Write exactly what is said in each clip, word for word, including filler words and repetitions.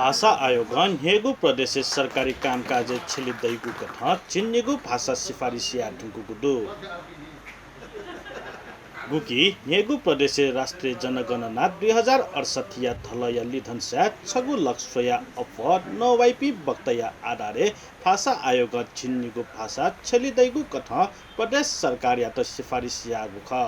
भाषा आयोगं न्हय्गू प्रदेशय् सरकारी कामकाजय् छ्यले दइगु कथं झिंनिगू भाषा सिफारिस याये धुंकूगु दु। गुकी न्हय्गू प्रदेशय् राष्ट्रिय जनगणना दुई हजार अडसठ्ठीया धलःया लिधंसाय् छगू लख स्वयाः अप्वः नवाइपिं वक्ताया आधारय् भाषा आयोगं झिंनिगू भाषा छ्यले दइगु कथं प्रदेश सरकारयात सिफारिस याःगु खः।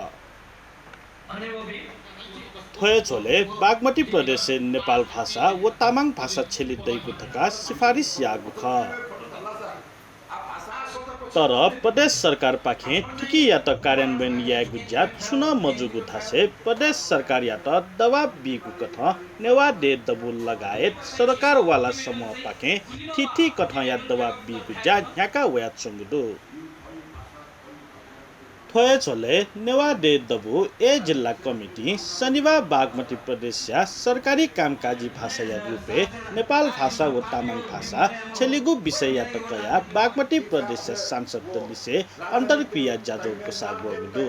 थ्व हे झ्वलय् बागमती प्रदेशय् नेपाल भाषा व तामाङ भाषा छ्यले दइगु धकाः सिफारिस याःगु खः। तर प्रदेश सरकारपाखें थुकियात कार्यान्वयन यायेगु ज्या छुं नं मजूगु थासय् प्रदेश सरकारयात दबाब बीगु कथं नेवाः देय् दबू लगायत सरोकारवाला समूहपाखें थीथी कथंया दबाब बीगु ज्या न्ह्याका वयाच्वंगु दु। थ्व हे झ्वलय् नेवाः देय् दबू A जिल्ला कमिटिं शनिबाः बागमती प्रदेशया सरकारी कामकाजी भाषाया रूपय् नेपाल भाषा व तामाङ भाषा छ्यलेगु विषययात कयाः बागमती प्रदेशया सांसदत लिसे अन्तर्क्रिया ज्याझ्वः ग्वसाः ग्वःगु दु।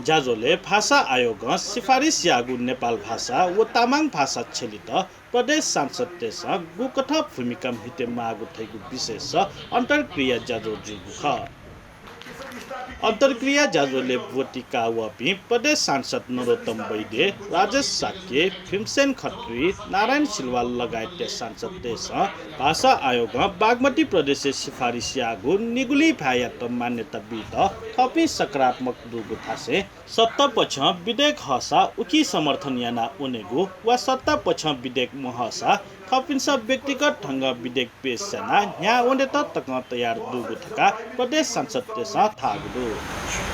ज्याझ्वलय् भाषा आयोगं सिफारिस याःगु नेपाल भाषा व तामाङ भाषा छ्यलेत प्रदेश सांसदतय्सं गुकथं भूमिका म्हिते माःगु धइगु विषयस अन्तर्क्रिया ज्याझ्वः जूगु खः। अन्तर्क्रिया ज्याझ्वलय् ब्वति काः वःपिं प्रदेश सांसद नरोत्तम वैद्य, राजेश शाक्य, भीमसेन खत्री, नारायण सिलवाल लगायतया सांसदतय्सं भाषा आयोगं बागमती प्रदेशय् सिफारिस याःगु निगुलिं भाय्‌यात मान्यता बीत थःपिं सकारात्मक दुगु थासय् सत्तापक्षं विधेयक हःसा उकी समर्थन याना वनेगु वा सत्तापक्षं विधेयक महःसा थःपिन्सं व्यक्तिगत ढंगं विधेयक पेश यानाः न्ह्याः वनेत तकं तयार दुगु धकाः प्रदेश सांसदतय्सं धाःगु दु।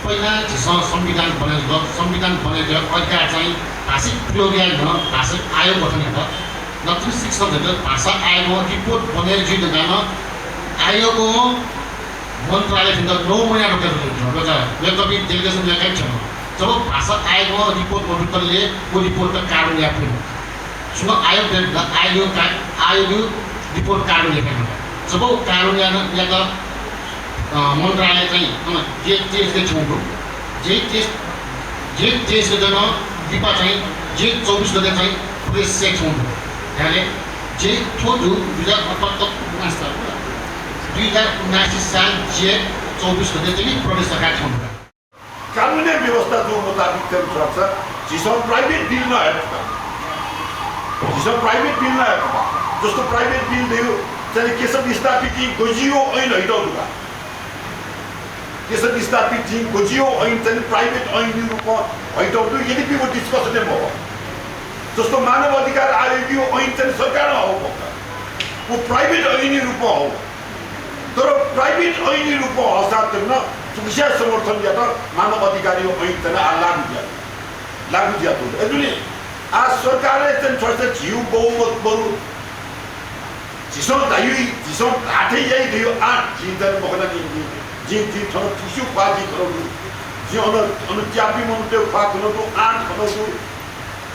पहिला झीसं संविधान बने जुल, संविधान बने जुल, अधिकार चाहिँ भाषिक प्रयोग याये नं भाषिक आयोग गठन यात। नत्र शिक्षण क्षेत्र भाषा आयोग रिपोर्ट बने जुइ धकाः नं आयोग मन्त्रालय भित्र नौ महिना रोके जुल, रोके, रोके, रोके, delegation लेखा छ्यं। जब भाषा आयोग रिपोर्ट मबिकले वो रिपोर्ट त कानून याये फइ। सुन आयोग देन आयोग का, आयोग रिपोर्ट कानून याये फइ। जब वो कानून यात, अ, मन्त्रालय चाहिँ, अ, जे तेइस गते छ्यं दु, जे तेइस, जे तेइस गते नं लिपा चाहिँ, जे चौबिस गते चाहिँ प्रेस से छ्यं दु। यानि जे थ्व दु, दुई हजार अठहत्तर, उनासी साल, दुई हजार उनासी साल जे चौबिस गते चाहिँ प्रदेश सरकार छ्यं दु। कानूनी व्यवस्था जो मुताबिक तेन थ्व छ, झीसं private bill नं हये फत। झीसं private bill नं हये फत। जस्तो private bill दयु, चाहिँ केशव विस्थापित गजियो ऐन हइतौ दुगा। केशव विस्थापित जिं गजियो ऐन चाहिँ private ऐन रूपं हइतौ दु, यद्यपि वो discussion मव। जस्तो मानव अधिकार आयोगयो ऐन चाहिँ सरकारं हौ फत। वो private ऐन रूपं हौ। तर private ऐन रूपं हःसा तेन सुकिसिया समर्थन यात मानव अधिकारयो ऐन तेन आ लागू ज्या। लागू ज्या तो। एजुनि आ सरकारय् चाहिँ थ्व झीउ बहुमत बरु झीसं धायु, झीसं धाथे याइ धयु आ झी तेन मखना नि, झी, झी थन थुसिउ ख्वा झी खन दु। झी अन, अन च्यापी मनूतय् ख्वा खन दु, आ खन दु।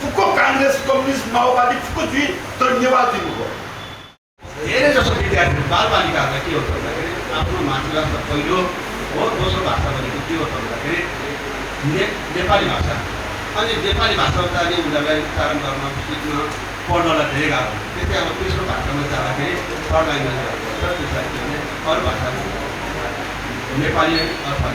फुक्क कांग्रेस, कम्युनिस्ट, माओवादी फुक्क जुइ, तर नेवाः जुइ मखु। धेरै जसो विद्यार्थी बालबालिकाहरूलाई के हो भन्दाखेरि आफ्नो मातृभाषा पहिलो हो, दोस्रो भाषा भनेको के हो भन्दाखेरि ने-, नेपाली भाषा। अनि नेपाली भाषामा जाने उनीहरूलाई उच्चारण गर्न, सिक्न, पढ्नलाई धेरै गाह्रो हुन्छ। त्यसै अब तेस्रो भाषामा जाँदाखेरि थर्ड ल्याङ्ग्वेज गर्नुपर्छ, त्यसलाई के भने अरू भाषा नेपाली अथवा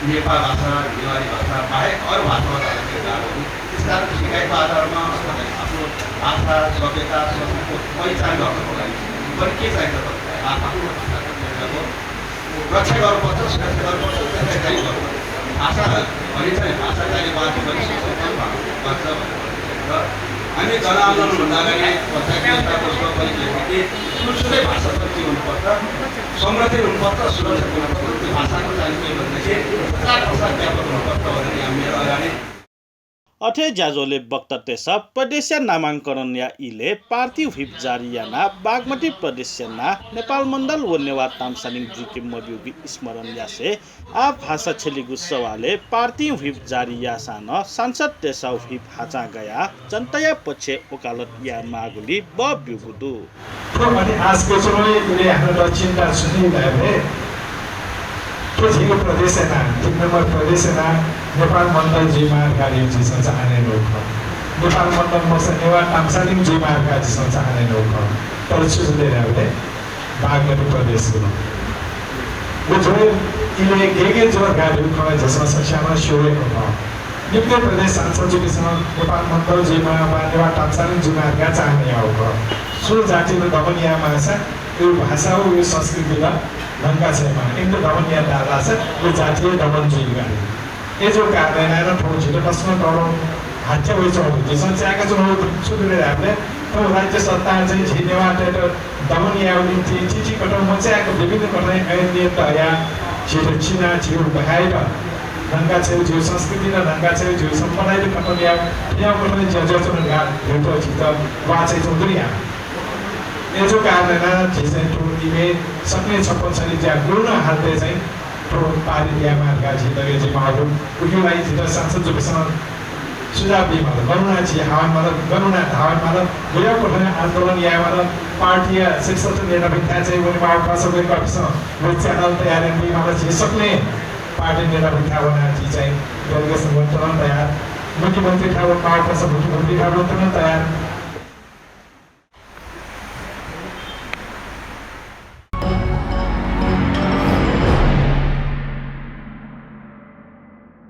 नेपाल भाषा, नेवारी भाषा बाहेक अरू भाषामा जाँदाखेरि गाह्रो हुन्छ। त्यस कारण सिकाइको आधारमा अथवा आफ्नो भाषा, सभ्यता, संस्कृतिको पहिचान गर्नको लागि पनि के चाहिन्छ त? आ-, आफ्नो भाषाको पहिचानको रक्षा गर्नुपर्छ, सुरक्षा गर्नुपर्छ, त्यसलाई चाहिँ गर्नुपर्छ। भाषा भनिन्छ नि, भाषा चाहिने बाँच्यो भने संस्कृति पनि बाँच्छ भनेर भनिन्छ। र हामी जनआन्दोलन भन्दा अगाडि पञ्चायत व्यवस्थाको उसमा पनि के हो कि सुरुसुरुकै भाषा चाहिँ के हुनुपर्छ, संरक्षित हुनुपर्छ, सुरक्षित हुनुपर्छ। त्यो भाषाको चाहिँ के भन्दाखेरि प्रचार प्रसार व्यापक हुनुपर्छ भनेर यहाँ मेरो अगाडि अथे ज्याझ्वलय् वक्तातय्सं प्रदेशया नामांकरणया इलय् पार्टी व्हिप जारी यानाः बागमती प्रदेशया नां नेपाल मण्डल व नेवाः ताम्सालिङ जुइके मब्यूगु स्मरण यासें आः भाषा छ्यलेगु सवालय् पार्टीं व्हिप जारी याःसां नं सांसदतय्सं व्हिप हाचां गयाः जनताया पक्षय् वकालत यायेमाःगुलिइ बः ब्यूगु दु। थ्व अथे आजके चुनौती इले हानं द चिन्ता सुनिं धायेबलय् थ्व झीगु प्रदेशया नां, तीन नम्बर प्रदेशया नां नेपाल मण्डल जुइमाः धकाः झीसं चाहना यानागु खः। नेपाल मण्डल मखुसा नेवाः ताम्सालिङ जुइमाः धकाः झीसं चाहना यानागु खः। तर छु जुल धाःबलय् बागमती प्रदेश जुल। व ज्वर इलय् गय् गय् ज्वर धकाः धइगु खँ झीसं सकसिनं स्यू हे खः। निम्ति प्रदेश सांसद जुइपिन्सं नेपाल मण्डल जुइमाः वा नेवाः ताम्सालिङ जुइमाः धकाः चाहना याःगु खः। सुं जातित दमन याये माःसा व भाषा व व संस्कृतित न्हंका छ्वयेमाः। इमित दमन याये धाःसा व जाति हे दमन जुइमाः। अय्जूगु कारणं यानाः नं थौं झीत तसकं तःधंगु हाकनं वयाच्वंगु दु। झीसं चाय्काच्वनागु छु दु धाःबलय् थौं राज्य सत्तां चाहिँ झी नेवाःतय्त दमन यायेगु निंतिं थीथी कथं मचाय्क विभिन्न कथंया ऐन नियम तयाः झीत चिनाः झीगु भाय्त न्हंका छ्वयेगु, झीगु संस्कृतित न्हंका छ्वयेगु, झीगु सम्पदायात खतम यायेगु थज्याःगु कथंया ज्या जुयाच्वन धकाः झीत वाः चायाच्वंगु दु नि। अय्जूगु कारणं यानाः झी चाहिँ थ्व इलय् सकलें छप्पन छले ज्या गुलि नं हालतय् चाहिँ थ्व पारित यायेमाः धकाः झी दबे जुइमाःगु दु। उकिया लागि झीत सांसद जुइपिन्सं सुझाव बीमाल, गन वनाः झी हाः वनेमाल, गन वनाः धाः वनेमाल, गज्याःगु कथं आन्दोलन यायेमाल, पार्टीया शीर्षस्थ नेतापिन्थाय् चाहिँ वनेमाःगु खःसा वय्कःपिन्सं व channel तयार यानाबीमाल। झी सकलें पार्टी नेतापिन्थाय् वनाः झी चाहिँ delegation वनेत नं तयार, मुख्यमन्त्रीथाय् वनेमाःगु खःसा मुख्यमन्त्रीथाय् वनेत नं तयार,